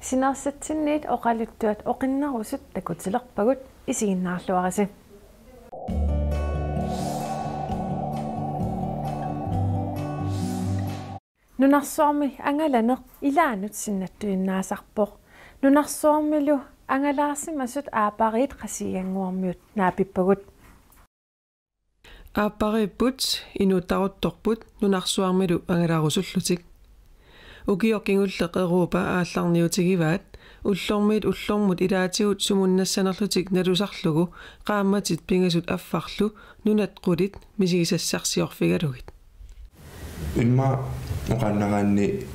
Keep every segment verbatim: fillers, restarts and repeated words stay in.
Sineersatsinniit oqaluttuat oqinnerusut takutilerpagut, isiginnaarluarisi. Nunarsuarmi angalaneq ilaannut sinnattuinnaasarpoq. Nunarsuarmilu angalaarsimasut aappariit Qasigiannguarmiut naapippagut. Aappariipput inuuttaruttorput nunarsuarmilu angalarusullutik. Ukioq kingulleq Europa aallarniutigivaat ullormiit ullormut ilaatigut sumunnassanerlutik nalusarlugu qaammatit pingasut affarlu nunat qulit misigisassarsiorfigalugit. Immaqa oqaannaraanni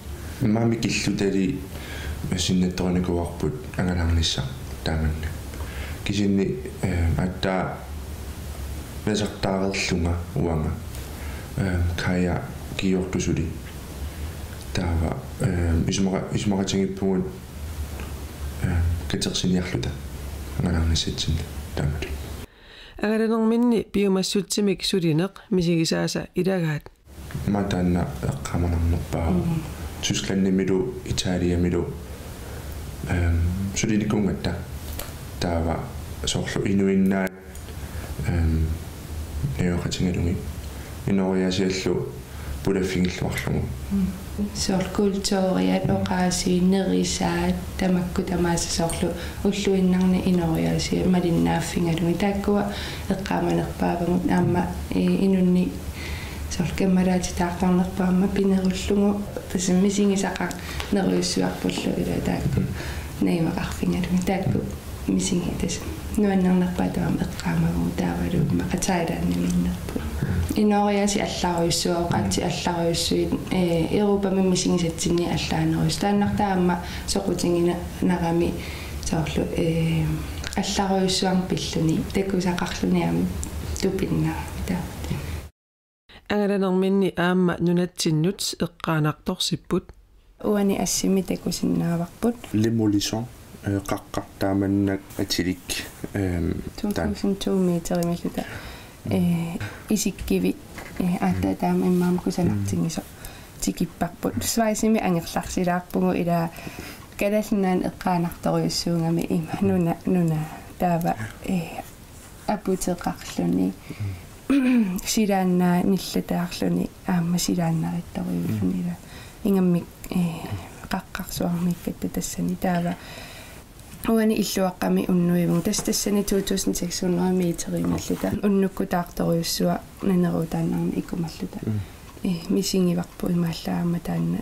immaqa mikillutali sinnattorinikuuarput angalaarnissaq taamannak. Kisianni, eh, aatsaat nasartaareerlunga uanga, eh, Kaja Kiortusuli. Taava, eh, isumaqa-, isumaqatigiippugut, eh, katersiniarluta angalaarnissatsinni taamatut. Angalanerminni piumassutsimik sulineq misigisaasa ilagaat. Immaqa taanna eqqaamanarnerpaavoq. Mm. Tysklandimilu, Italiamilu, ehm, sulinikuugatta. Taava soorlu inuinnaat, ehm, najugaqatigalugit. Inooriaasiallu pulaffigilluarlugu. Mm. Soorlu kulturiat, oqaasii, nerisaat, tamakku tamaasa soorlu ulluinnarni inooriaasiat malinnaaffigalugit. Taakkua eqqaamanerpaavagut aamma, eh, inunnik soorlu kammalaatitaartarnerput aamma pinerullugu tassa misigisaqarnerujussuarpullu ila taakku najugaqarfigalugit. Taakku misigit tassa nuannernerpaat taama eqqaamavugut taavalu immaqa Thailandimiinnerput. Inooriaasiat allarujussuit, oqaatsit allarujussuit, eh, Europami misigisatsinniit allaanerujussuit. Taannartaa aamma soqutiginarami soorlu, eh, allarujussuarmik pilluni takusaqarluni aamma tupinnarami taava. Angalanerminni aamma nunatsinnut eqqaanartorsipput. Uani assimi takusinnaavarput. Lemolissons, eh, qaqqaq taamannak atilik, ehm, taan- to tusind to meterimilluta. Eh, isikkivik, eh, aatsaat taama immaqa kusanartigisoq tikipparput. Schweizimi angerlarsilaarpugut ila Kalaallit Nunaanni eqqaanartorujussuugami ima nuna, nuna taava, eh, aputeqarluni. Silaannaa nillataarluni aamma silaannarittorujuulluni ila. Ingammik, eh, qaqqarsuarmiikkatta tassani taava. Uani illuaqqami unnuivugut. Tassa tassani to tusind seks hundrede meterimilluta. Unnukkut taartorujussuaq naneruutaannarnik ikumalluta. Mm. Eh, misigivarput imaallaat aamma taanna.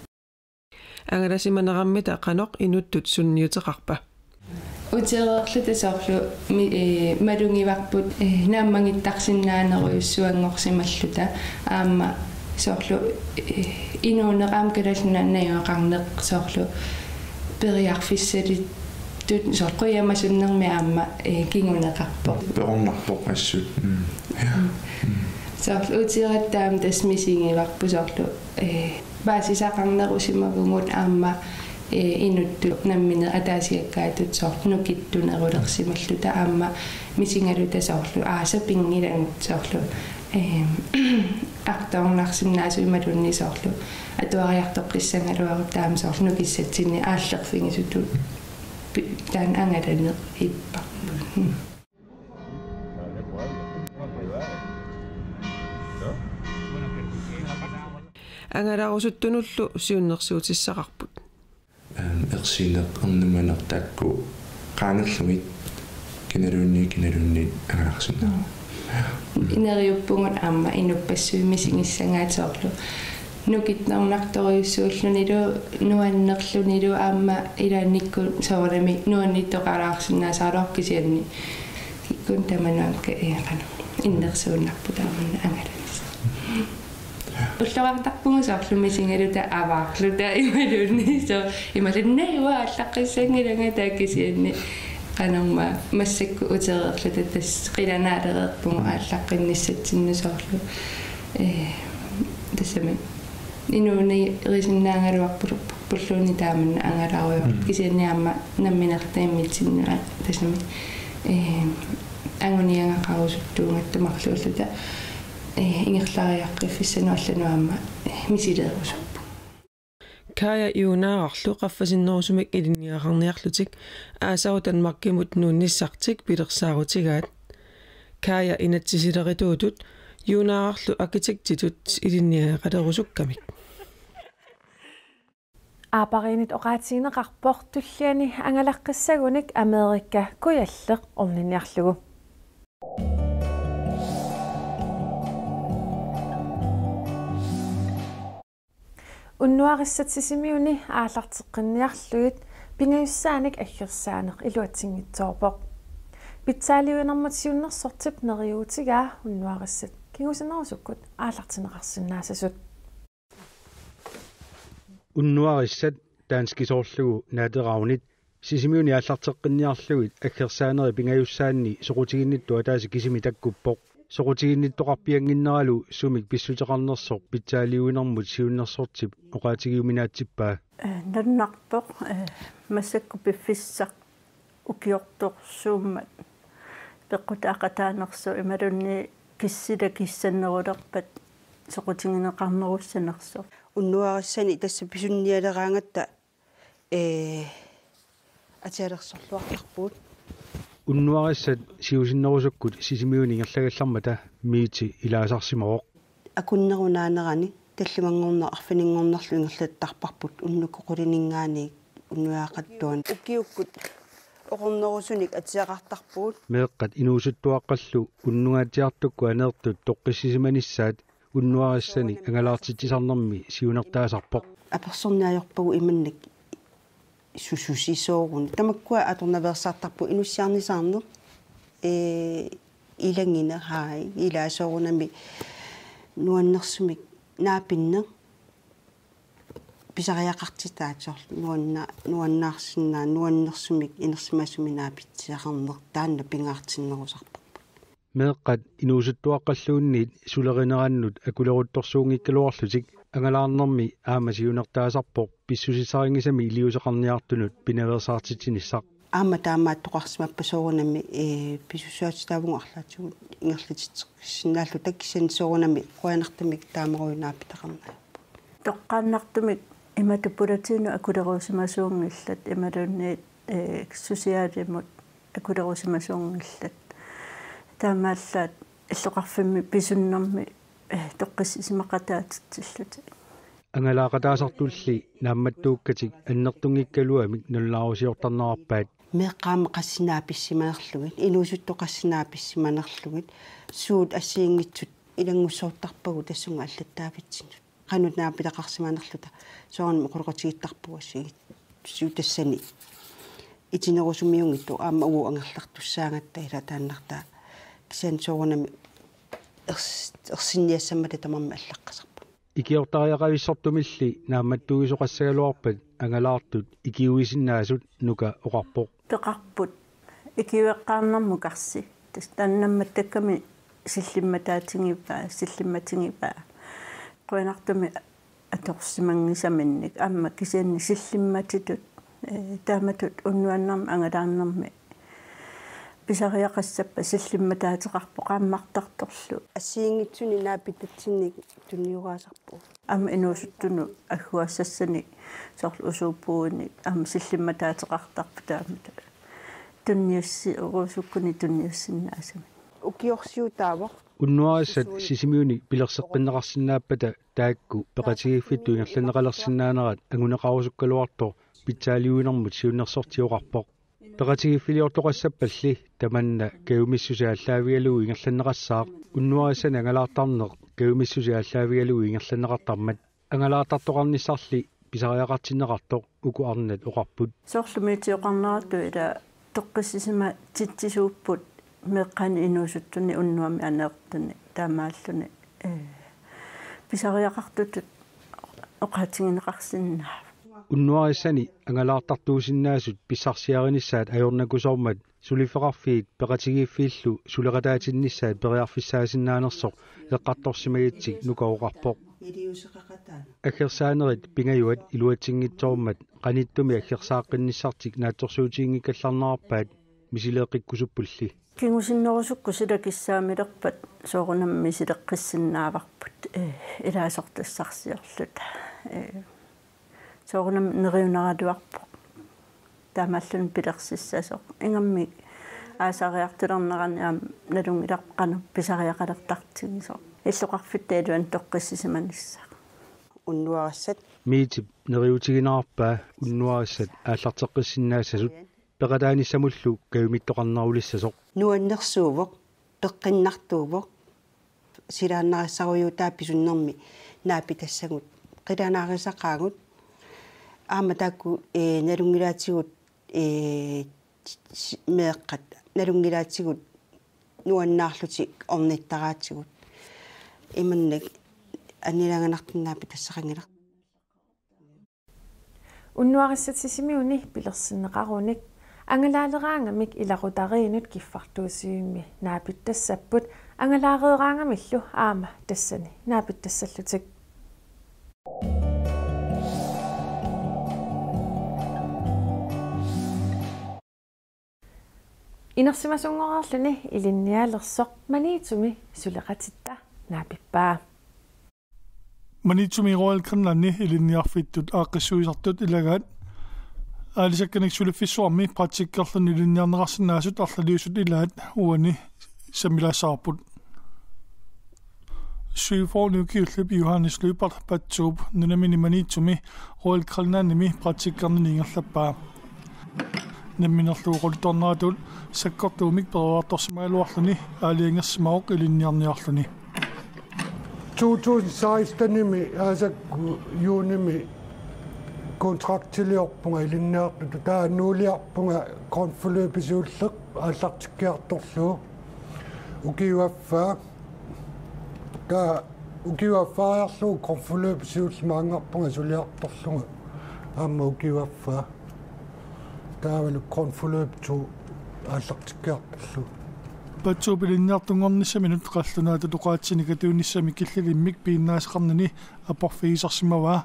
Angalasimanerammita qanoq inuttut sunniuteqarpa? Utereerluta soorlu mi-, eh, malugivarput, eh, naammagittarsinnaanerujussuanngorsimalluta aamma soorlu, eh, inuuneq aamma Kalaallit Nunaanni najugaqarneq soorlu periarfissalittut soorlu qujamasunnermi aamma, eh, kinguneqarpoq. Perornarpoq assut. Mm. Ja. Mm. Mm. Soorlu utereeratta aamma tassa misigivarput soorlu, eh, paasisaqarnerusimavugut aamma, eh, inuttut nammineq ataasiakkaatut soorlu nukittunerulersimalluta aamma misigaluta soorlu aasaq pinngilagut soorlu, eh, artornarsinnaasut imaluunniit soorlu atuariartoqqissagaluarutta aamma soorlu nukissatsinnik aallerfigisutut pi-, taanna angalaneq ipparput. Mm. Angalarusuttunullu siunnersuutissaqarput. Ehm, ersineq, ernumaneq taakku qaangerlugit kinaluunniit, kinaluunniit angalarsinnaapput. Mm. Ineriuppugut aamma inuppassuit misigissagaat soorlu nukittornartorujussuullunilu nuannerlunilu aamma ilaannikkut soorunami nuanniittoqalaarsinnaasaraluarpoq kisianni kikkut tamanut aamma ka-, eh, qanoq innersuunnarput taamanna angalanissaq. Ullorartarpugut soorlu misigaluta avaarluta imaluunniit soorlu imaluunniit uanga aallaqqissanngilanga taava kisianni qanormaa massakkut utereerluta tassa qilanaalereerpugut aallaqqinnissatsinni soorlu, eh, tassami inuunerisinnaagaluarpulluunniit taamanna angalarujoorluta. Mm. Kisianni aamma nammineq taamaatsinnut a-, tassami, eh, anguniagaqarusuttuugatta marluulluta, eh, ingerlariaqqiffissanut allanut aamma, eh, misileerusuppugut. Kaja Junaararlu qaffasinnerusumik ilinniagaqarniarlutik aasaru Danmarkimut nuunnissartik pilersaarutigaat. Kaja inatsisilerituutut Junaararlu arkitektitut ilinniagaqalerusukkamik. Aapariinnit oqaatigineqarpoq tulliani angalaqqissagunik Amerika Kujalleq orniniarlugu. Unnuarissat Sisimiuni aallarteqqinniarlugit pingajussaanik aggersaaneq iluatsinngitsoorpoq. Pitsaaliuinermut siunnersortip neriuutigaa unnuarissat kingusinnerusukkut aallartinneqarsinnaassasut. Unnuarissat danskisoorlugu Natteravnit Sisimiuni aallarteqqinniarlugit aggersaanerit pingajussaanni soqutiginnittut ataaseq kisimi takkuppoq. Soqutiginnittoqarpiannginneralu sumik pissuteqarnersoq pitsaaliuinermut siunnersortip oqaatigiuminaatsippaa. Eh, nannarpoq, eh, massakkut piffissaq ukiortorsuummat peqqutaaqataanersoq imaluunniit kissila kissannerulerpat soqutigineqarnerussanersoq. Unnuarissani tassa pisunnialeraangatta, ee, atialersorluartarpugut. Unnuarissat siusinnerusukkut Sisimiuni ingerlagallarmata Miiti ilaasarsimavoq. Akunnerunaanerani tallimanngorneq arfininngornerlu ingerlattarparput unnukkut qulininngaanniit unnuaqattuan. Ukiukkut oqornerusunik atiaqartarpugut. Meeqqat inuusuttuaqqallu unnungaatsiartukkut aneertut toqqissisimanissaat unnuarissani angalaartitsisarnermi siunertaasarpoq. Apersorneq ajorpagut imannak sususisoorun. Tamakkua atornaveersaartarput inussiarnisaarneq. Ee, ilanngineq, haai, ilaa soorunami nuannersumik naapinneq. Pisariaqartitaat soorlu nuanna-, nuannaarsinnaa-, nuannersumik inersimasumik naapitsiaqarneq taanna pingaartinnerusarparput. Meeqqat inuusuttuaqqalluunniit sulerinerannut akuleruttorsuunngikkaluarlutik angalaarnermi aamma siunertaasarpoq pissusissarinngisamik iliuuseqarniartunut pinaveersaartitsinissaq. Aamma taamaattoqarsimappat soorunami, ee, pisussaatitaavugut arlaatigut ingerlatitseqqissinnaalluta kisianni soorunami qujanartumik taamarujuk naapitaqarneq ajorput. Toqqaannartumik imatut politiinut akulerusimasuunngillat imaluunniit, ee, susiaalimut akulerusimasuunngillat. Taamaallaat illoqarfimmi pisunnermi, ee, toqqissisimaqataatitsillutik. Angalaaqataasartulli naammattuukkatik annertunngikkaluamik nalunaarusiortarnerarpaat. Meeqqat aamma qassit naapissimanerlugit, inuusuttut qassit naapissimanerlugit, suut assigiinngitsut ilanngussoortarpagut tassunga allattaavitsinnut. Qanoq naapitaqarsimanerluta, soorunami oqaloqatigiittarpugut assigiinngitsut tassani. Itinerusumiunngitsoq aamma uagut angerlartussaagatta ila taannartaa. Kisianni soorunami ers-, ersinniassammata tamarmik allaqqasarput. Ikiortariaqavissortumilli naammattuisoqassagaluarpat angalaartut ikiuisinnaasut Nuka oqarpoq. Peqarput ikiueqqaarnermut karsi. Tassa taanna nammattakkami sillimmataatigivaa, sillimmatigivaa. Qujanartumik atorsimanngisaminnik aamma kisianni sillimmatitut, ee, taamatut unnuaannarmi angalaarnermi pisariaqassappat sillimmataateqarpoq qaammartartorlu. Assigiinngitsunik naapitatsinnik tunniugaasarpugut. Aamma inuusuttunut agguaassassanik soorlu usuup puuinik aamma sillimmataateqartarpoq taamatut. Tunniussi-, uruusukkunik tunniussinnaasaminik. Ukiorsiutaavoq. Unnuarissat Sisimiuni pilerseqqinneqarsinnaappata taakku peqatigiiffittut ingerlanneqalersinnaanerat anguneqarusukkaluartoq pitsaaliuinermut siunnersortip oqarpoq. Peqatigiiffiliortoqassappalli tamanna kajumissuseq aallaavigalugu ingerlanneqassaaq unnuarissani angalaartarneq kajumissuseq aallaavigalugu ingerlanneqartarmat. Angalaartartoqarnissarli pisariaqartinneqartoq uku arnat oqarput. Soorlu Miiti oqarneratut ila toqqissisimatitsisuupput meeqqani inuusuttunni unnuami aneertuni taamaalluni, ee, pisariaqartutut oqaatigineqarsinnaavoq. Unnuarissani angalaartartuusinnaasut pissarsiarinissaat ajornakusoormat suliffeqarfiit peqatigiiffiillu suleqataatinnissaat periarfissaasinnaanersoq eqqartorsimagitsik Nuka oqarpoq. Aggersaanerit pingajuat iluatsinngitsoormat qanittumi aggersaaqqinnissatik naatsorsuutiginngikkallarnerarpaat misileeqqikkusuppulli. Kingusinnerusukkut sila kissaamilerpat soorunami misileqqissinnaavarput, ee, ilaasortassarsiorluta. Ee, Soorunami neriunaraluarpoq. Taamaalluni pilersissasoq. Ingammik aasariartulernerani aamma nalunngilarput qanoq pisariaqalertartigisoq. Illoqarfitta iluani toqqissisimanissaq. Unnuarissat. Miitip neriuutiginerarpaa unnuarissat aallarteqqissinnaassasut peqataanissamullu kajumittoqarnerulissasoq. Nuannersuuvoq, peqqinnartuuvoq, silaannarissarujuutaa pisunnermi naapitassagut, qilanaarisaqaagut, aamma taakku, ee, nalunngilaatigut, ee, s-, meeqqat, nalunngilaatigut nuannaarlutik ornittaraatigut. Imannak annilaanganartumik naapitassaqanngilaq. Unnuarissat Sisimiuni pilersinneqarunik angalaaleraangamik ilaqutariinnut kiffartuussivimmi naapittassapput, angalaareeraangamillu aamma tassani naapittassallutik. Inersimasunngoreerluni ilinnialersoq Maniitsumi suleqatitta naapippaa. Maniitsumi Royal Greenlandi ilinniarfittut aaqqissuisartut ilagaat aalisakkanik suliffissuarmi praktikkerluni ilinniarneqarsinnaasut arlaliusut ilaat uani sammilaassavarput. Syvogfyrre ukiullip Johannes Lyberth Patsuup nunamini Maniitsumi Royal Greenlandimi praktikkerneq ingerlappaa. Namminerlu oqaluttuarneratut sakkortuumik peroriartorsimagaluarluni aalajangersimavoq ilinniarniarluni. To tusind sekstenimi aasakku juunimi kontraktiliorpunga ilinniartutut, taava nuuliarpunga grundforløbi siulleq aallartikkiartorlugu ukiup affaa. Taava ukiup affaariarlugu grundforløbi siulleq maanngarpunga suliartorlunga aamma ukiup affaa. Taavalu grundforløb to aallartikkiartorlugu. Patsuup ilinniartunngornissaminut qallunaatut oqaatsinik atuinissamik killilimmik piginnaasaqarnini aporfigisarsimavaa.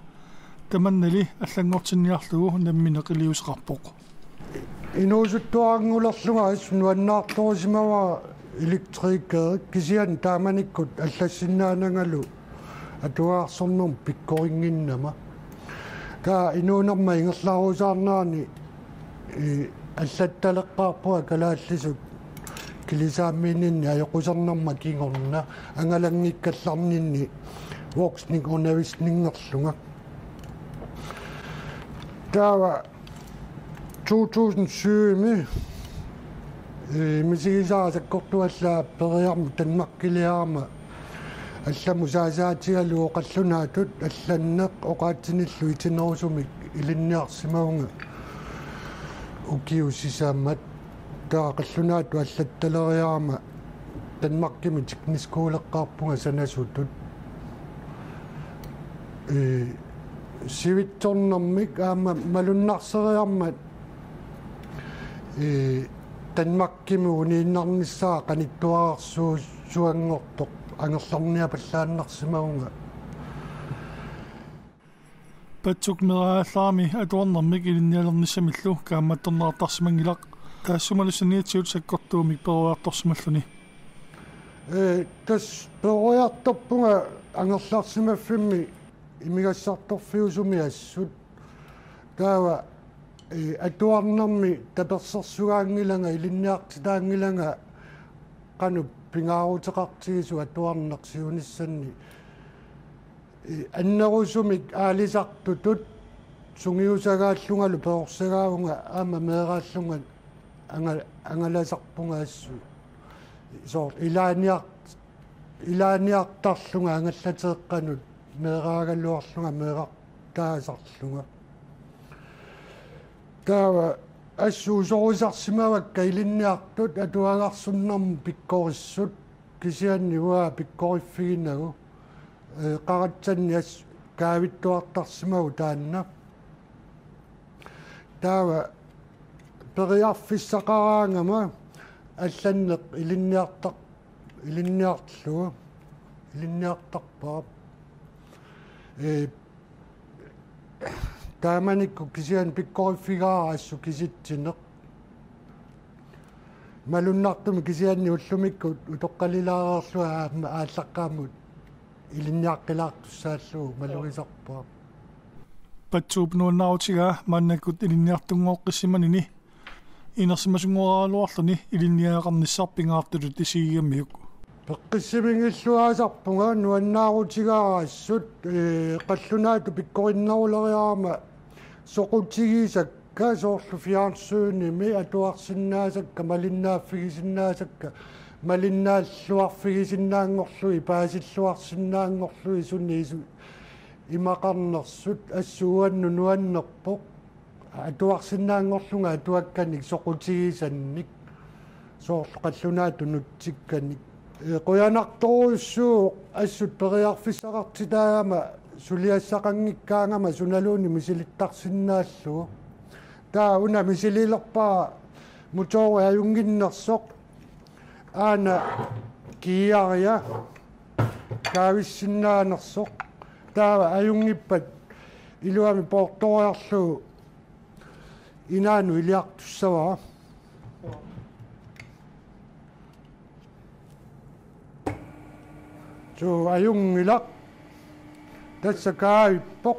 Tamannali allanngortinniarlugu nammineq iliuuseqarpoq. Inuusuttuaranngulaarlunga assut nuannaartorusimavara elektrikerik, kisianni taamanikkut allassinnaanangalu atuagarsornermut pikkorinnginnama. Taava inuunerma ingerlarusaarnerani, ee, allattaleqqaarpunga kalaallisut kilisaammiinninni ajoqusernerma kingorna, angalanngikkallarninni voksenundervisningerlunga. Taava to tusind syvimi, ee, misigisara sakkortuallaa periarmat Danmarkiliarama allamut saasaatigalugu qallunaatut allanneq oqaatsinillu itinerusumik ilinniarsimavunga ukiut sisamat. Taava qallunaatut allattaleriarama Danmarkimi teknisk skoleqqaarpunga sanasutut. Ee, sivitsornermik aamma malunnarseriarmat, ee, Danmarkimi uniinnarnissaa qanittuararsuusuanngortoq angerlarniapallaannarsimavunga. Patsuk meeraagallarami atuarnermik ilinnialernissamillu kaammattorneqartarsimanngilaq, taassumalu saniatigut sakkortuumik peroriartorsimalluni. Ee, tassa peroriartorpunga angerlarsimaffimmi imigassartorfiusumi assut. Taava, ee, atuarnermi tapersersugaanngilanga, ilinniartitaanngilanga qanoq pingaaruteqartigisoq atuarneq siunissanni. Ee, annerusumik aalisartutut sungiusagaallungalu perorsagaavunga aamma meeraallunga anga-, angalasarpunga assut. Soorlu ilaaniart-, ilaaniartarlunga angallateeqqanut meeraagaluarlunga meerartaasarlunga. Taava assut usorisarsimavakka ilinniartut atuagarsornermut pikkorissut, kisianni uanga pikkoriffiginagu, ee, qaratsanni assut kaavittuartarsimavugut taanna. Taava periarfissaqaraangama allanneq ilinniartar-, ilinniarlugu, ilinniartarpara. Ee, taamanikkut kisianni pikkoriffigaara assut kisitsineq. Malunnartumik kisianni ullumikkut utoqqalilaareerlunga aamma aallaqqaammut ilinniaqqilaartussaallugu malugisarpara. Patsuup nuannaarutigaa maannakkut ilinniartunngoqqissimanini inersimasunngoraraluarluni ilinniagaqarnissaq pingaartutut isigigamiuk. Peqqissimigilluaasarpunga nuannaarutigaaraassut, ee, qallunaatut pikkorinneruleriarama soqutigisakka soorlu fjernsynimi atuarsinnaasakka, malinnaaffigisinnaasakka, malinnaalluarfigisinnaanngorlugit, paasilluarsinnaanngorlugit, suni isu-, imaqarnersut, assut uannut nuannerpoq atuarsinnaanngorlunga atuakkanik soqutigisannik, soorlu qallunaatut nutsikkanik. Ee, qujanartorujussuuvoq assut periarfissaqartitaagama suliassaqanngikkaangama sunaluunniit misilittarsinnaallugu. Taava una misililerpara motori ajunnginnersoq, aana kiiaria kaavissinnaanersoq. Taava ajunngippat iluamik poortoriarlugu inaanut iliartussavara. Suu, ajunngilaq. Tassa kaavippoq.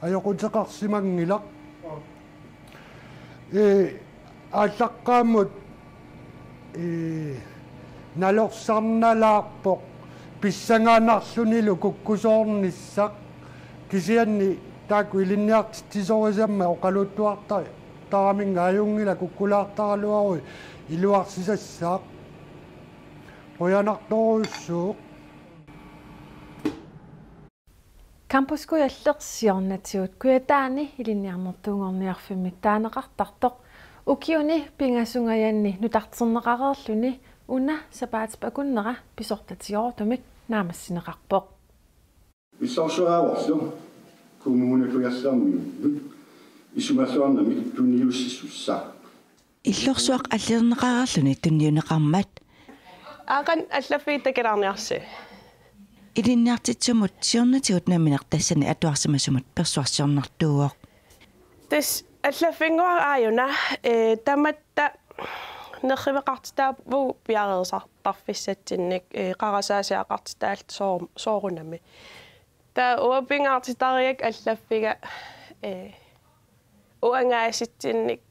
Ajoquteqarsimanngilaq. Ee, aallaqqaammut, ee, nalorsarnalaarpoq pissanganarlunilu kukkusoornissaq. Kisianni taakku ilinniartitsisorisammat oqaluttuarta- -raminnga ajunngilaq, kukkulaartaraluaruit iluarsisassaaq. Qujanartorujussuuvoq. Campus Kujalleq siornatigut Kujataani ilinniarnertuunngorniarfimmik taaneqartartoq ukiuni pingasungajanni nutarterneqareerluni una sapaatip akunnera pisortatigoortumik naammassineqarpoq. Illorsuarlu Kommune Kujallermiut isumasaarnamik tunniussisussaq. Illorsuaq allilerneqareerluni tunniunneqarmat. Aa, qanoq allaffiit takulaarniarsi? Ilinniartitsisumut siornatigut nammineq tassani atuarsimasumut persuarsiornartuuvoq. Tassa allaffinnguara aajuna, ee, tamatta nerriveqartitaavugut piareersartarfissatsinnik, ee, qarasaasiaqartitaalluta soor-, soorunami. Taava uanga pingaartitariaqarpoq allaffiga, ee, uangaasitsinnik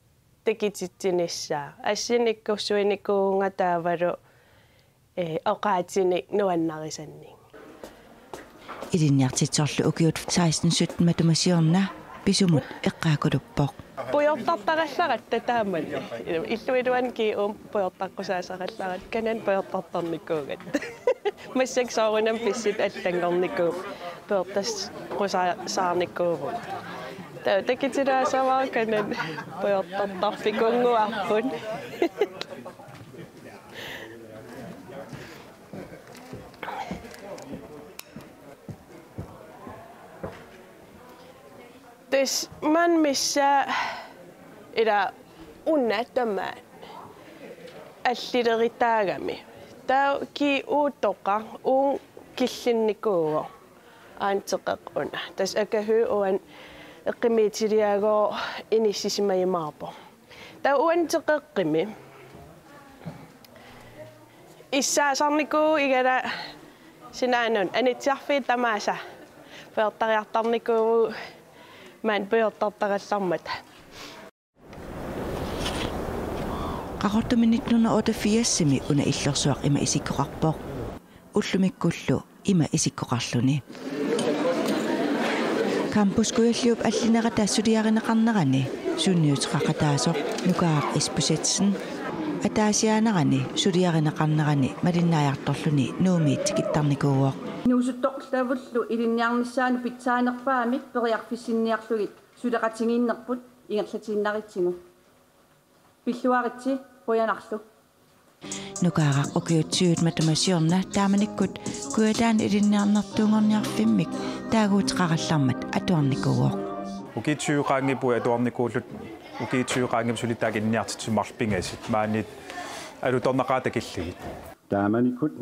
takutitsinissaa. Assinikkussuinikuuvunga taavalu, ee, oqaatinik nuannarisannik. Ilinniartitsisorlu ukiut seksten sytten matuma siorna pisumut eqqaakuluppoq. Pujortartarallaratta taamani. Illup iluani G U-mi pujortaqqusaasarallaratta, kanani pujortartarnikuugatta. Massakkut soorunami pisut allanngornikuupput. Pujortaqqusaasarnikuuvugut. Taava takutilaassavara kanani pujortartarfikunnguarput. Tassa maani missaa ila una tamaat allileritaagami. Taava G U-toqaq uunga killinnikuuvoq. Aana teqeqquna. Tassa Akahuit uani eqqumiitiliagooq inissisimajumaarpoq. Taava uani teqeqqumi issaasarnikuuvugut igala sinaanut anitsiarfiit tamaasa pujortariartarnikuuvugut maani pujortartarallarmata. Qaqortumi nitten hundrede og otteogfirsimi una illorsuaq ima isikkoqarpoq. Ullumikkullu ima isikkoqarluni. Campus Kujalliup allinerata suliarineqarnerani sunniuteqaqataasoq Nukaaraq Isbosethsen ataasiaanerani suliarineqarnerani malinnaajartorluni Nuummiit tikittarnikuuvoq. Inuusuttorlavullu ilinniarnissaanut pitsaanerpaamik periarfissinniarlugit suleqatigiinnerput ingerlatiinnaritsigu. Pilluaritsi, qujanarlu. Nukaaraq ukiut syvit matuma siorna taamanikkut Kujataani ilinniarnertuunngorniarfimmik taaguuteqarallarmat atuarnikuuvoq. Ukiut syvit qaangiupput atuarnikuulluta, ukiut syvit qaangiupput suli taakku ilinniartitsisut marluk pingasut maani alutornaqaat takillugit. Taamanikkut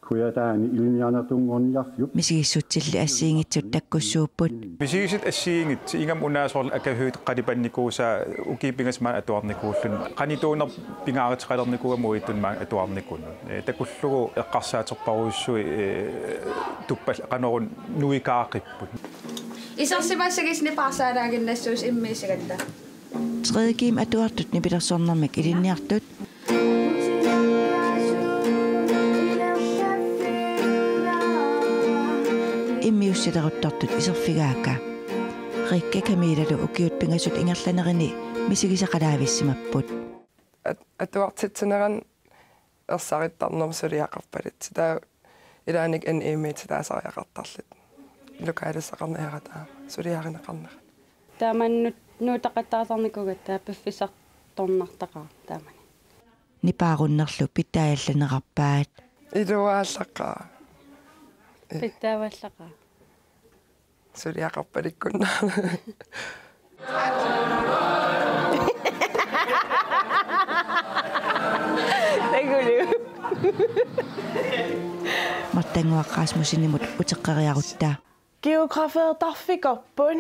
Kujataani ilinniarnertuunngorniarfiup. Misigissutsilli assigiinngitsut takkussuupput. Misigissutsit assigiinngitsut, ingammik una soorlu Akahuit qalipannikuusaa ukiut pingasut maani atuarnikuulluni. Qanittuuneq pingaaruteqalernikuugami uagutsinnut maani atuarnikunut. Ee, takullugu eqqarsaaterparujussuit, ee, tuppallaqanerun nuikaaqipput. Isersimassagisi nipaarsaalaaginnassuusi immiussigatta. Tredje G-mi atuartut nipilersornermik ilinniartut immiussileruttortut iserfigaakka. Rikke Camilalu ukiut pingasut ingerlanerini misigisaqalaavissimapput. At-, atuartitsinerani ersarittarnermik suliaqarpaluttoq. Taava ilaanni N I-miit taasariaqartarluta. Lokalissaqarniarataa suliarineqarnera. Taamani nuutaqattaartarnikuugatta piffissartornartaqaaq taamani. Nipaarunnerlu pitsaajaallanerarpaat. Iluaallaqaaq. Pitsaavaallaqaaq. Suliaqarpalikkunna. Taguli. Martannguaq Rasmussenimut uteqqeriarutta. Geografertarfikorput,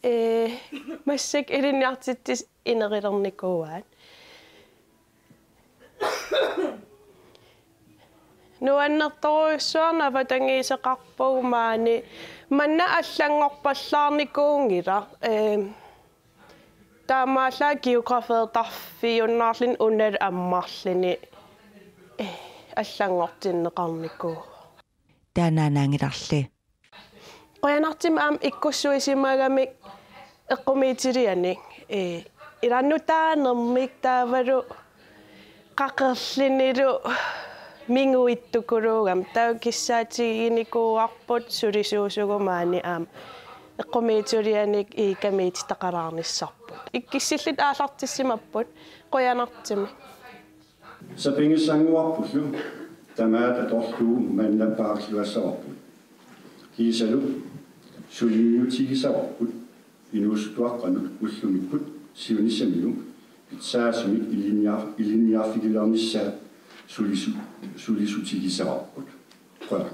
ee, massakkut ilinniartitsisut inerilernikuuaat. Nuannertorujussuarnik avatangiiseqarpugut maani manna allanngorpallaarnikuunngilaq, ee, taamaallaat geografertarfiunnaarluni unalu ammarluni, ee, allanngortinneqarnikuuvoq. Taannaannaanngilarli. Qujanartumik aamma ikkussuisimagamik eqqumiitsulianik, ee, ilaanni nutaanermik taavalu qaqerlunilu minguittukuluugami, taava kissaatiginikuuarput sulisuusugut maani aamma eqqumiitsulianik iikkamiititaqalaarnissarput. Ikkissilluta aallartissimapput, qujanartumik. Sapinngisannguarpullu tamaat atorlugu manna paarluassavarput. Kiisalu suliniutigisavarput inuusuttuaqqanut ullumikkut siunissamilu pitsaasumik ilinniar-, ilinniarfigilernissaat sulisu-, sulisutigisavarput. Qujanaq.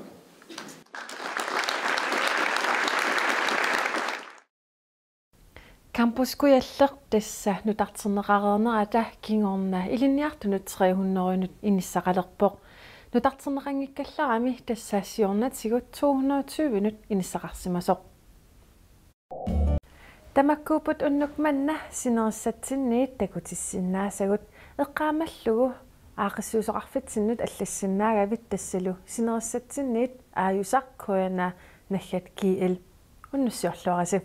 Campus Kujalleq tassa nutarterneqareernerata kingorna ilinniartunut tre hundredenut inissaqalerpoq. Nutarterneqanngikkallarami tassa siornatigut to hundrede og tyvenut inissaqarsimasoq. Tamakkuupput unnuk manna sinerissatsinniit takutissinnaasagut, eqqaamallugu aaqqissuisoqarfitsinnut allassinnaagavit tassalu sinerissatsinniit aajusaq K N R naggat G L. Unnussiorluarisi.